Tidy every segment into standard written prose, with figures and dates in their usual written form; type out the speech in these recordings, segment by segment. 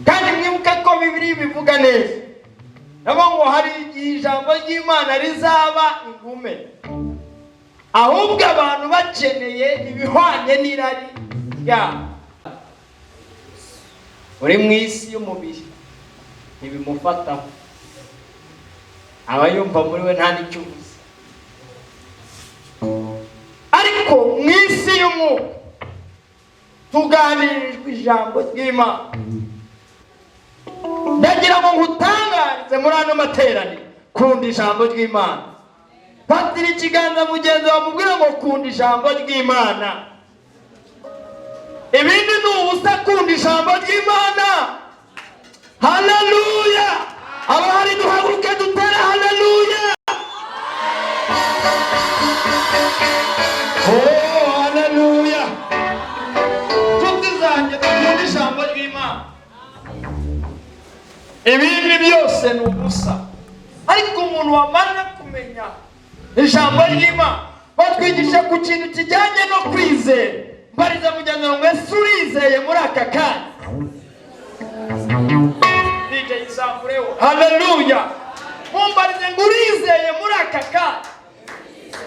Kandi mwibuke ko Bibiliya bivuga neza nabo ngo hari igihe ijambo ry'Imana rizaba ingume, ahubwo abantu bakeneye ibihwanye n'irari ryabo. Uri mu isi y'umubiri ntibimufataho, aba yumva muri we nta n'icyo uvuze. Ariko mu isi y'umwuka tuganirijwe ijambo ry'Imana. Ndagira ngo nkutangarize muri ano materaniro: kunda ijambo ry'Imana. Fatira ikiganza mugenzi wawe, mubwire ngo: "Kunda ijambo ry'Imana, ibindi ni ubusa. Kunda ijambo ry'Imana." Haleluya! Abahari duhaguruke dutere haleluya. Oh, haleluya! Nshuti zanjye, dukunde ijambo ry'Imana, ibindi byose ni ubusa. Ariko umuntu wamaze kumenya ijambo ry'Imana, batwigisha ku kintu kijyanye no kwizera. Mbariza mugenzi wawe ngo: "Ese urizeye muri aka kanya?" DJ izamureho. Haleluya! Mumbarize ngo: "Urizeye muri aka kanya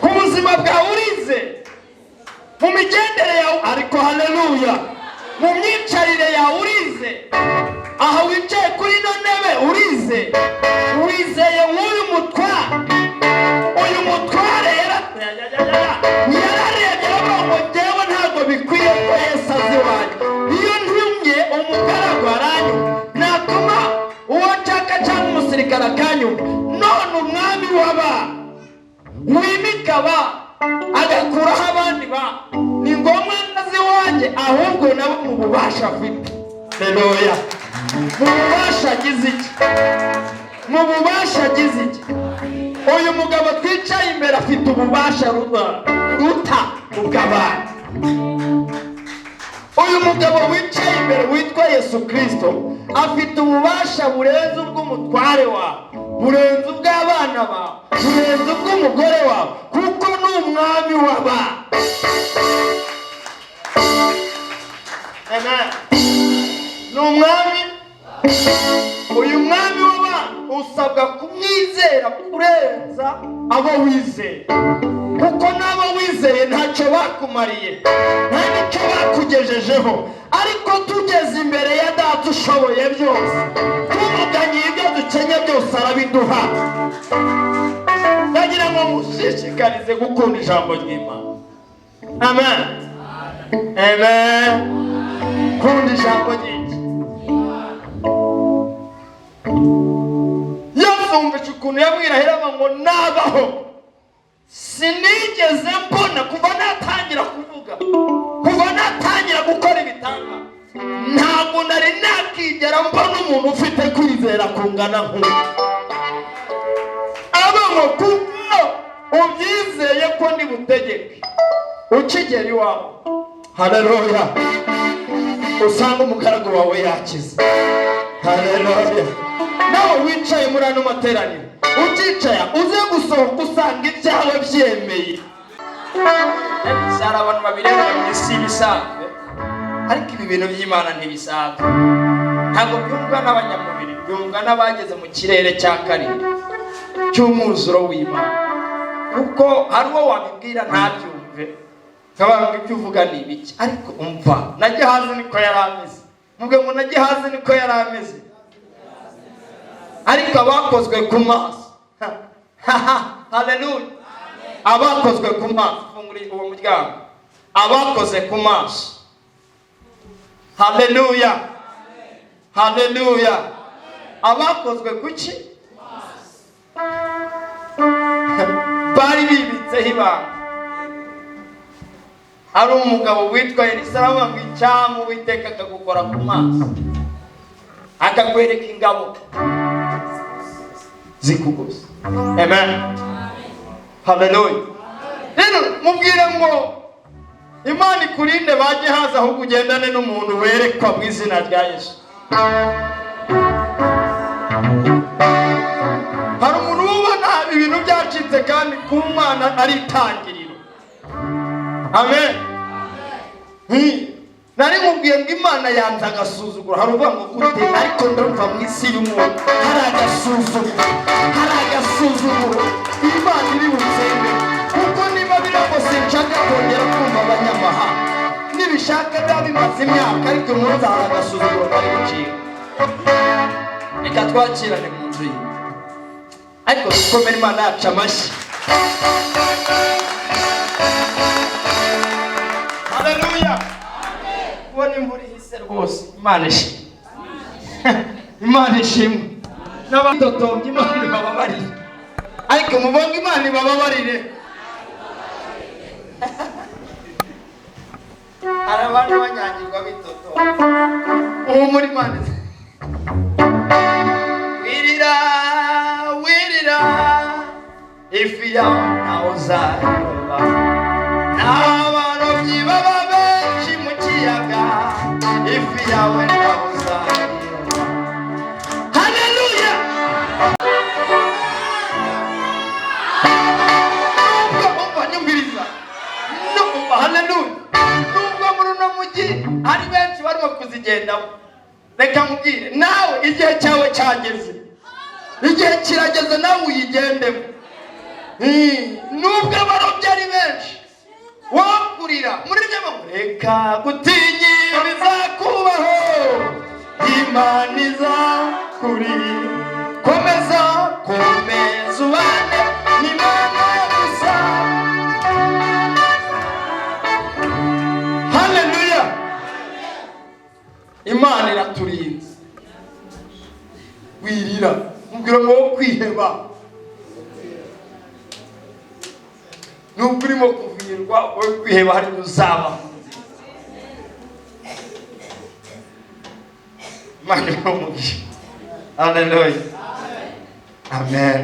ku buzima bwawe? Urizeye mu migendere yawe?" Ariko haleluya! Mu myicarire yawe urizeye? Aha wicaye kuri ino ntebe urize? Wizeye nk'uyu mutware? Uyu mutware yararebye aravuga ngo: "Njyewe ntabwo bikwiye ko Yesu azi iwanjye. Iyo ntumye umugaragu aranyumva, natuma uwo nshaka cyangwa umusirikare akanyumva. None umwami w'aba wimika aba agakuraho abandi ba, ni ngombwa azi iwanjye." Ahubwo nabo mu bubasha afite, haleluya, mu bubasha agize iki? Mu bubasha agize iki? Uyu mugabo twicaye imbere afite ububasha ruta ubw'abandi. Uyu mugabo wicaye imbere witwa Yesu Kirisito afite ububasha burenze ubw'umutware wawe, burenze ubw'abana bawe, burenze ubw'umugore wawe, kuko ni umwami w'abana. Amen. Ni umwami. Uyu mwami w'abana usabwa kumwizera kurenza abo wizeye, kuko n'abo wizeye ntacyo bakumariye, nta n'icyo bakugejejeho. Ariko tugeze imbere ya Data ushoboye byose, tuvuganye ibyo dukenye byose, arabiduha. Ndagira ngo mushishikarize gukunda ijambo ry'Imana. Amen, amen. Kunda ijambo ry'iki? Yazumvisha ukuntu yabwira ngo: "Nabaho sinigeze mbona kuva natangira kuvuga, kuva natangira gukora ibitangaza, ntabwo nari nakigera mbona umuntu ufite kwizera kungana nk'uku." Aba ngo kuko ubyizeye ko ndi butegeke, ukigera iwawe, haleluya, usanga umugaragu wawe yakize. Haleluya! Nawe wicaye muri ano materaniro, ucyicaye uze gusohoka usanga ibyawe byemeye. Hari abantu babirebera mu isi ibisanzwe, ariko ibi bintu by'Imana ntibisanzwe. Ntabwo byumvwa n'abanyamubiri, byumvwa n'abageze mu kirere cya karindwi cy'umwuzuro w'Imana, kuko hari uwo wabibwira ntabyumve, nkabaga ngo: "Ibyo uvuga ni ibiki?" Ariko umva, na Gehazi niko yari ameze. Mvuge ngo: "Na Gehazi niko yari ameze." Ariko abakozwe ku maso, haleluya, abakozwe ku maso, fungura uwo muryango. Abakoze ku maso, haleluya, haleluya. Abakozwe ku ki? Bari bibitseho ibanga. Hari umugabo witwa Elisa, aravuga ngo: "Icyampa Uwiteka akagukora ku maso, akakwereka ingabo zikugose." Amen, haleluya. Rero mubwire ngo: "Imana ikurinde bajye haza, ahubwo ugendane n'umuntu werekwa mu izina rya Yesu." Hari umuntu ubona ibintu byacitse kandi ku Mana ari itangiriro. Amen. Nari nkubwiye ngo Imana yanze agasuzuguro. Hari uvuga ngo gute? Ariko ndumva mu isi y'umuntu hari agasuzuguro, hari agasuzuguro Imana iri butsembe. Kuko niba biriya ngo sinshaka kongera kumva abanyamahanga, nibishaka biba bimaze imyaka, ariko umunsi hari agasuzuguro kari gucika. Reka twakirane mu nzu ye, ariko dukomere Imana yacu amashyi. Haleluya! Kubona imvura ihise rwose, Imana ishimwe, Imana ishimwe. N'abatotombye, Imana ibababarire. Ariko mubonge, Imana ibababarire. Hari abandi banyagirwa bitotomba uwo muri Imana. Wirira, wirira, ifi yawe ntawe uzayiroba. N'abarobyi baba benshi mu kiyaga, ifi yawe ntawe uzayiroba. Haleluya! Nubwo, umva, nyumviriza, numva, haleluya, nubwo muri uno mujyi hari benshi barimo kuzigendamo, reka nkubwire, nawe igihe cyawe cyageze, igihe kirageze nawe uyigendemo. Nubwo abarobyi ari benshi, wokurira muri ryo, reka gutinya bizakubaho, Imana izakuri. Komeza, komeza ubane n'Imana gusa. Haleluya! Imana iraturinze. Wirira, mubwira ngo wo kwiheba. Nubwo urimo kuvirwa, wowe kwiheba, hari uzaba mu nzira. Imana ibahe umugisha. Haleluya, amen.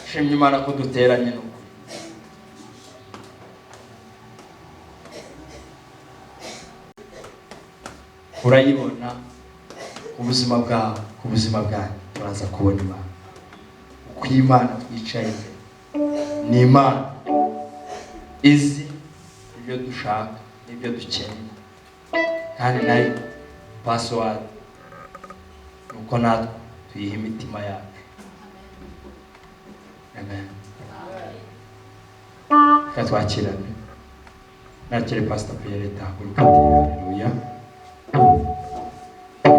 Shimye Imana ko duteranye n'ukuri. Urayibona ku buzima bwawe, ku buzima bwanjye, turaza kubona Imana. Uko iyi Imana twicaye imbere ni Imana izi ibyo dushaka n'ibyo dukeneye, kandi nayo password ni uko natwe tuyiha imitima yacu. Amen. Reka twakirane. Nakire Pastor Pierre, haguruka ati haleluya.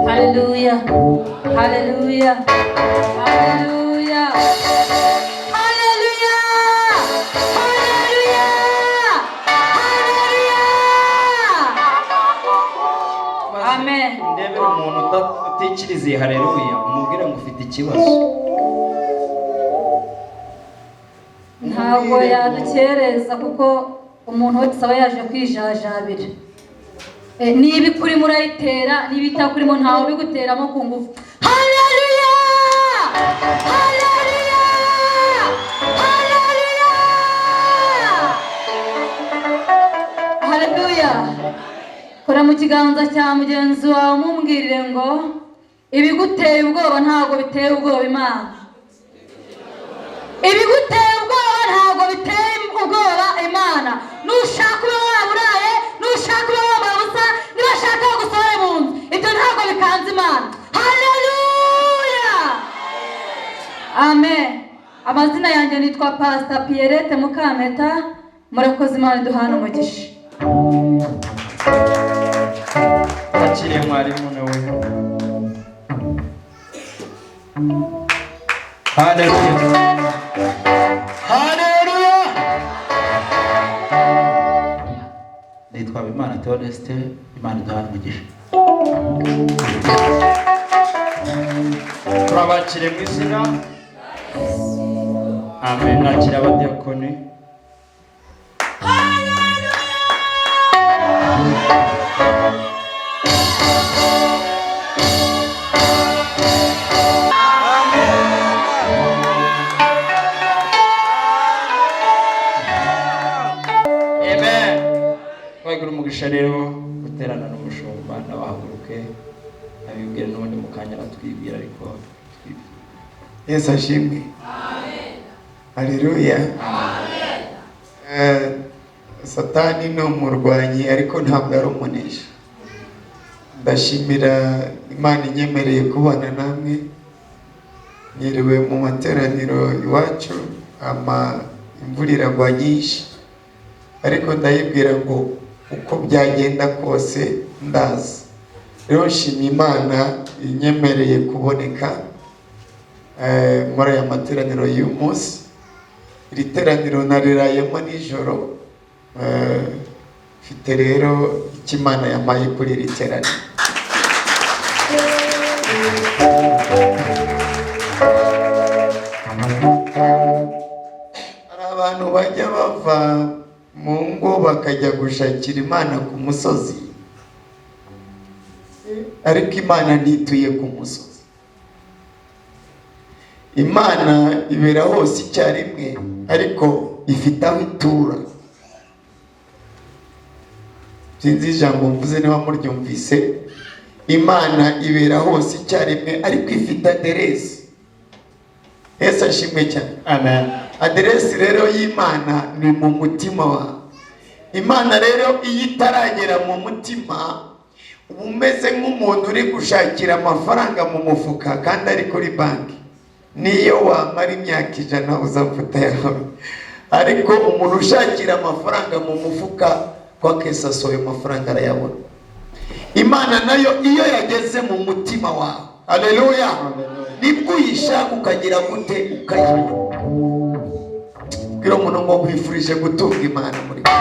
Hallelujah. Hallelujah. Hallelujah. Hallelujah. Hallelujah. Hallelujah. Amen. Ndebera umuntu utikiriza iyi haleluya, umubwire ngo ufite ikibazo. Ntabwo Umubwire ngo- yadukereza, kuko umuntu wese aba yaje kwijajabira. Niba ikurimo urayitera, niba itakurimo ntawe ubiguteramo ku ngufu. Haleluya! Haleluya! Haleluya! Haleluya! Kora mu kiganza cya mugenzi wawe, umumbwirire ngo ibiguteye ubwoba ntabwo biteye ubwoba Imana. Ibiguteye ubwoba ntabwo biteye ubwoba Imana. Nushaka ube waba uraye, nushaka ube wambaye ubusa, niba ashaka bagusohore mu nzu, ibyo ntabwo bikanze Imana. Haleluya, amen. Amazina yanjye nitwa Pasita Pierrette Mukampeta. Murakoze, Imana iduhana umugisha. Akiriye mwarimu nawe. Haleluya, haleluya. Nitwa Habimana Theoneste. Imana iduhana umugisha. Turabakire mu izina, amen. Nakira abadiyakoni. Amen. Twagira umugisha rero guterana n'umushumba. Nabahaguruke abibwire, n'ubundi mu kanya aratwibwira, ariko twibwire. Yesu ashimwe. Haleluya. Satani ni umurwanyi, ariko ntabwo ari umunesha. Ndashimira Imana inyemereye kubana namwe. Niriwe mu materaniro iwacu, ama imvura iragwa nyinshi, ariko ndayibwira ngo uko byagenda kose ndaza. Rero nshimye Imana inyemereye kuboneka muri aya materaniro y'uyu munsi. Iri teraniro narirayemo nijoro, mfite rero icyo Imana yampaye kuri iri teraniro. Hari abantu bajya bava mu ngo bakajya gushakira Imana ku musozi, ariko Imana ntituye ku musozi. Imana ibera hose icyarimwe, ariko ifite aho itura. Sinzi ijambo mvuze niba muryumvise. Imana ibera hose icyarimwe, ariko ifite aderesi. Yesu ashimwe cyane. Amen. Aderesi rero y'Imana ni mu mutima wawe. Imana rero iyo itaragera mu mutima, uba umeze nk'umuntu uri gushakira amafaranga mu mufuka kandi ari kuri banki. Niyo wamara imyaka 100 uzapfa utayabona. Ariko umuntu ushakira amafaranga mu mufuka kwa kesaso, ayo mafaranga arayabona. Imana nayo iyo yageze mu mutima wawe, haleluya, nibwo uyishaka ukagira gute? Ukayibona. Bwira umuntu ngo nkwifurije gutunga Imana muri wowe.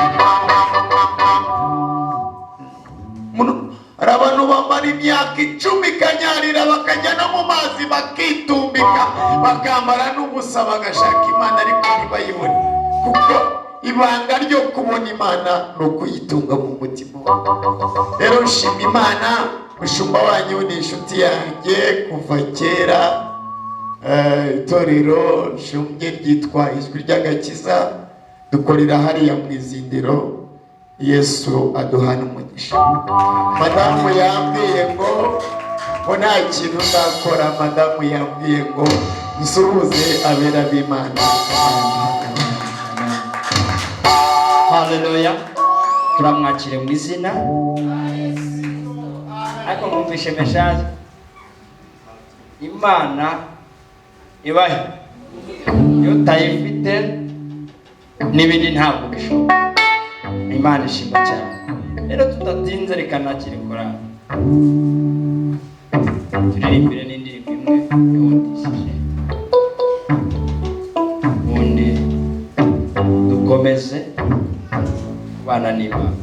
Hari abantu bamara imyaka 10 ikanyarira, bakajya no mu mazi bakitumbika, bakambara n'ubusa, bagashaka Imana ariko ntibayibone, kuko ibanga ryo kubona Imana ni ukuyitunga mu mutima wawe. Rero nshima Imana, mushumba wanyu ni inshuti yanjye kuva kera. Itorero nshumbye ryitwa Ijwi ry'Agakiza, dukorera hariya mu Izindiro. Yesu aduhana umugisha. Madamu yambwiye ngo nta kintu ndakora. Madamu yambwiye ngo nsuhuze abera b'Imana. Haleluya. Turamwakire mu izina. Ariko mwumvishe message. Imana ibahe. Iyo utayifite n'ibindi ntabwo bishoboka. Imana ishimwe cyane. Rero tudatinze, reka nakire korali turirimbire n'indirimbo imwe yihutishije, ubundi dukomeze kubana n'Imana.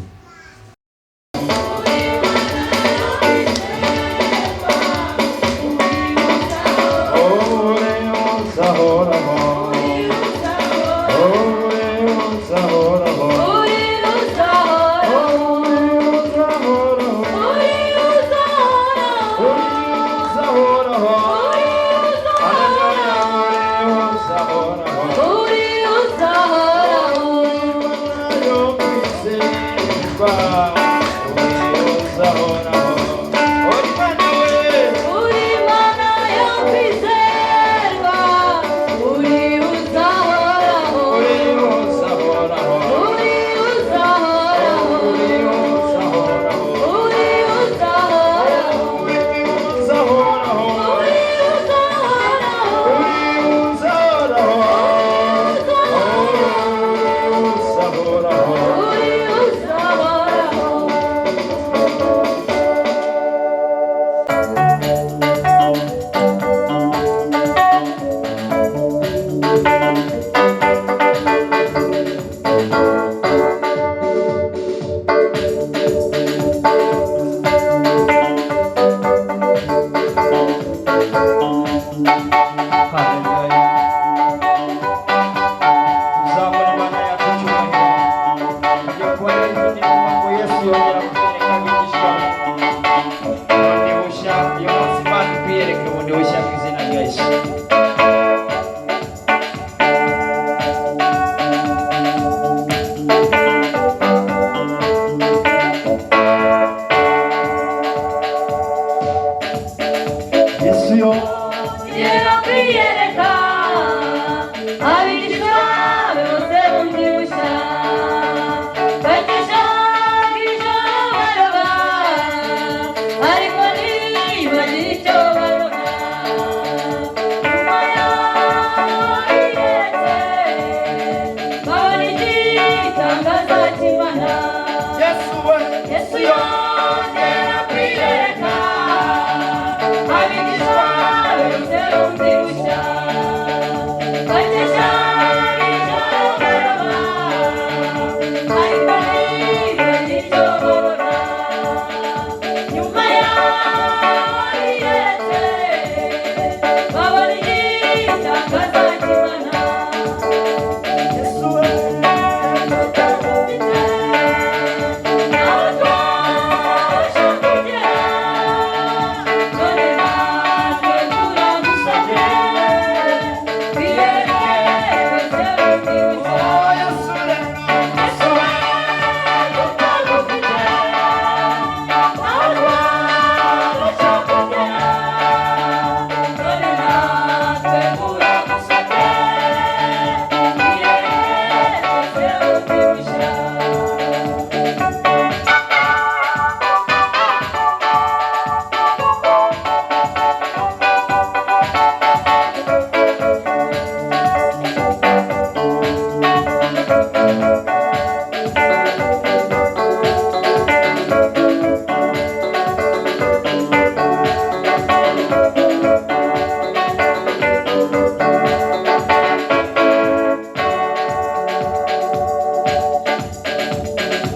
Abigishwa be bose bundi bushya, bakesha ijoro. Yesu we. Yesu yongera kwiyereka abigishwa be bundi bushya, bakesha ijoro baroba, ariko ntibagira icyo babona. Nyuma yaho biyeretse, babona igitangaza cy'Imana. Yesu we. Tutagufite, nawe twabasha kugera, none natwe turagusabye, twiyereke twese bundi bushya. Oh, Yesu we. Yesu we, tutagufite, nawe twabasha kugera, none natwe turagusabye, twiyereke twese bundi bushya.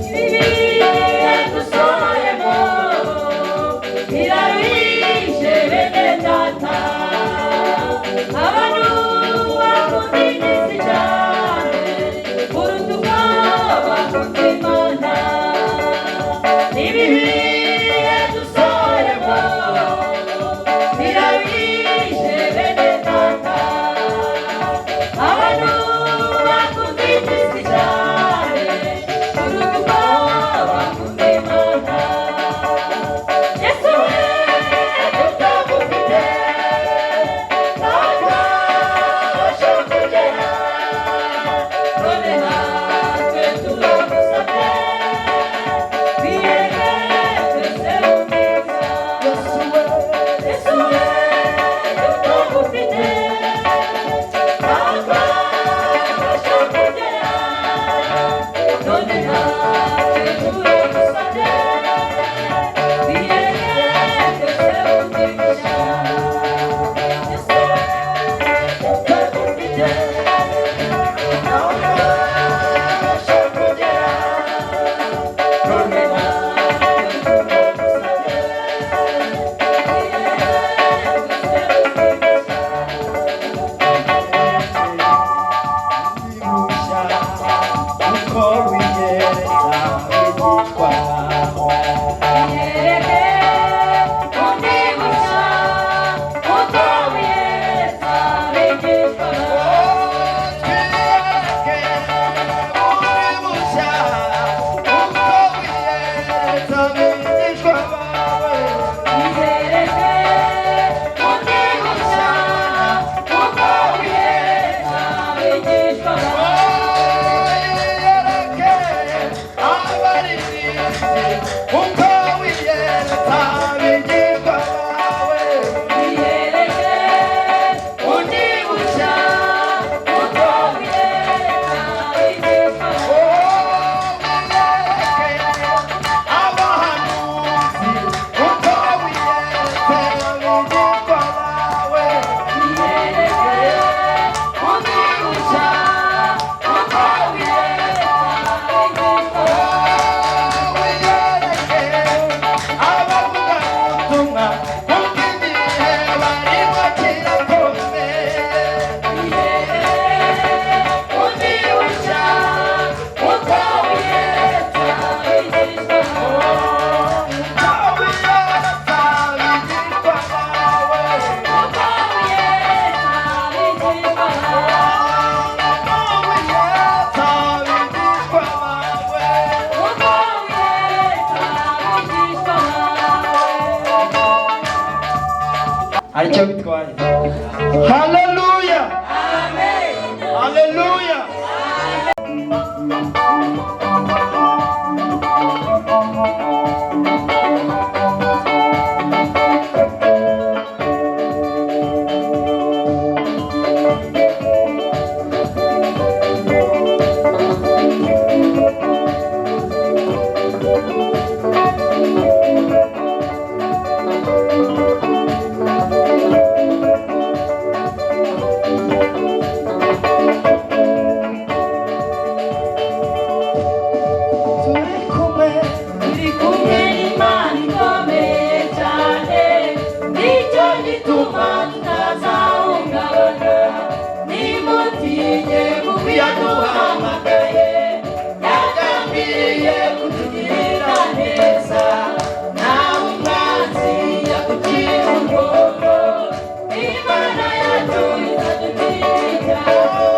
Ibihe dusohoyemo biraruhije bene data, abantu bakunda iby'isi cyane kuruta uko bakunda Imana. Ibihe dusohoyemo biraruhije bene data, abantu bakunda iby'isi cyane kuruta uko bakunda Imana. Yesu we, tutagufite, ntabwo twabasha kugera, none natwe turagusabye, twiyereke twese bundi bushya. Yesu we. Yesu we, tutagufite, ntabwo twabasha kugera, none natwe turagusabye, twiyereke twese bundi bushya. Yesu we, tutagufite, ntabwo twabasha kugera, none natwe turagusabye, twiyereke twese bundi bushya. Bushya, uko wiyereka abigishwa bawe. Yereke undi bushya, uko wiyereka abigishwa bawe. Twiyereke bundi bushya, uko wiyereka abigishwa bawe. Yereke undi bushya, uko wiyereka abigishwa bawe. Wiyereke abaririmbyi, uko wiyereka abigishwa bawe. Yereke undi bushya, uko wiyereka abigishwa bawe. Abahanuzi, uko wiyereka abigishwa bawe. Yereke undi bushya, uko wiyereka abigishwa bawe. Wiyereke abavugabutumwa, kuko igihe barimo kirakomeye. Undi bushya, uko wiyereka abigishwa bawe. Uko wiyereka abigishwa bawe. Uko wiyereka abigishwa bawe. Uko wiyereka abigishwa bawe. Uko wiyereka abigishwa bawe. Aricyo bitwaye. Haleluya! Amen. Haleluya! Yesu Turi kumwe. Turi kumwe n'Imana ikomeye cyane, nicyo gituma tutazahungabana. Nimutinye kuko yaduhamagaye, yagambiriye kutugirira neza. Nawe umwanzi yagucira ubwoko, Imana yacu izadutira ibyago.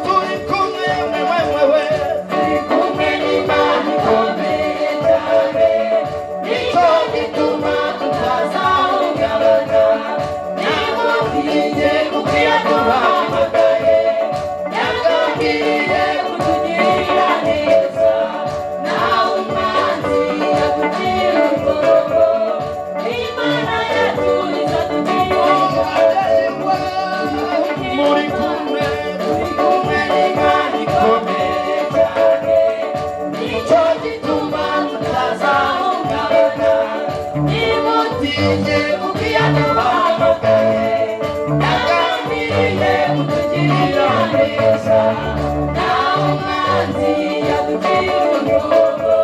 Turi kumwe mwe mwe we. Turi kumwe n'Imana ikomeye cyane, nicyo gituma tutazahungabana. Nimutinye kuko yaduhamagaye, yagambiriye kutugirira neza. Nawe umwanzi yagucira ubwoko, Imana yacu izadutira ibyago. Muri kumwe. Turi kumwe n'Imana ikomeye cyane, nicyo gituma tutazahungabana. Nimutinye kuko yaduhamagaye, yagambiriye kutugirira neza. Nawe umwanzi yaducira urwobo,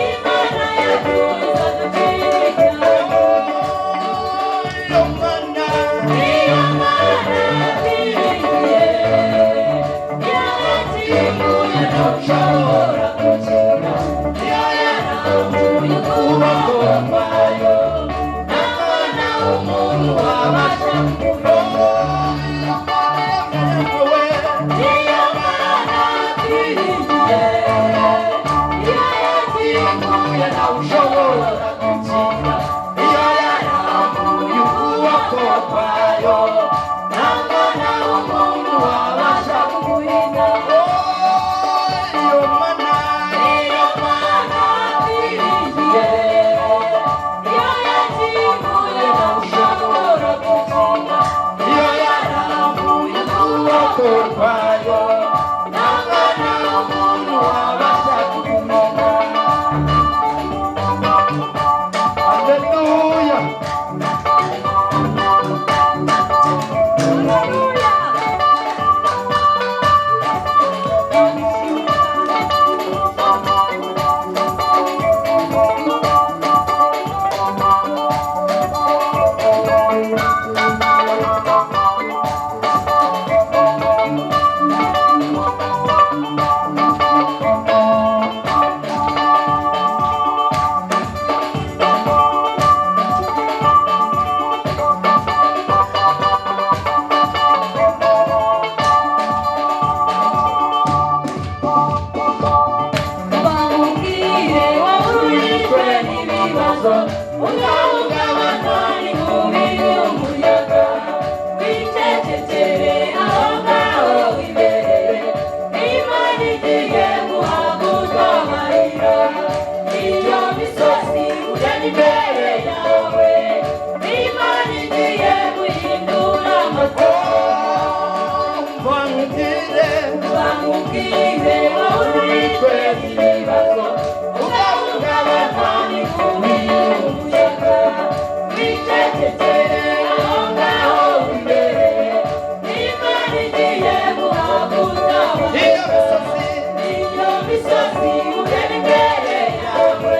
Imana yacu izadutira ibyago. Iyo mana. Iyo Mana twiringiye, yarakinguye ntushobora gukinga. Iyo yarambuye ukuboko kwayo, nta mwana w'umuntu wabasha kukurinda. Iyo Mana twiringiye, yarakinguye ntushobora gukinga. Iyo yarambuye ukuboko kwayo, nta mwana w'umuntu wabasha kukurinda. Iyo mana. Iyo Mana twiringiye, iyo yakinguye ntushobora gukinga. Iyo yarambuye ukuboko kwayo, nta mwana w'umuntu wabasha kukurinda. Haleluya. Bamubwire waburijwe n'ibibazo, ugahungabana n'inkubi y'umuyaga. Wicecekere aho ngaho wibereye, Imana igiye guhaguza amarira. Iyo misozi ugenda imbere yawe, Imana igiye guhindura amateka. Bamubwire. Bamubwire waburijwe n'ibibazo, ugahungabana n'inkubi y'umuyaga. Wicecekere aho ngaho wibereye, Imana igiye guhaguza Iyo amarira. misozi. Iyo misozi ugenda imbere yawe,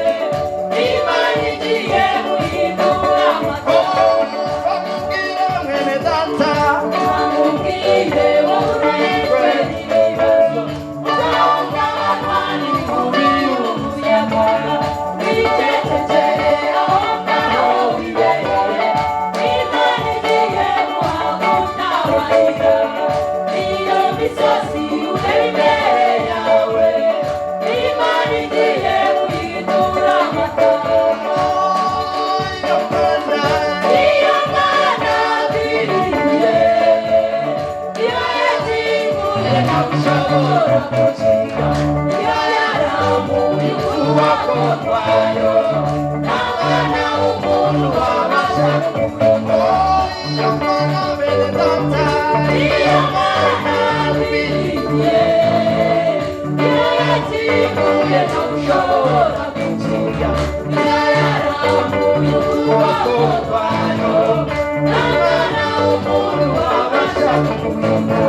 Imana igiye guhindura amateka. Bamubwire mwene data. Bamubwire waburijwe n'ibibazo, ugahungabana n'inkubi y'umuyaga. Wicecekere aho ngaho wibereye, Imana igiye guhaguza amarira. Iyo misozi ugera imbere yawe, Imana igiye guhindura amateka. Iyo mana. Iyo Mana twiringiye, iyo yakinguye ntawe ushobora gukinga. Iyo yarambuye ukuboko kwayo, nta mwana w'umuntu wabasha kukurinda. Iyo mana mwene data. Iyo Mana twiringiye, iyo yakinguye ntawe ushobora gukinga. Iyo yarambuye ukuboko kwayo, nta mwana w'umuntu wabasha kuguhina.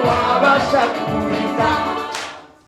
Wabasha.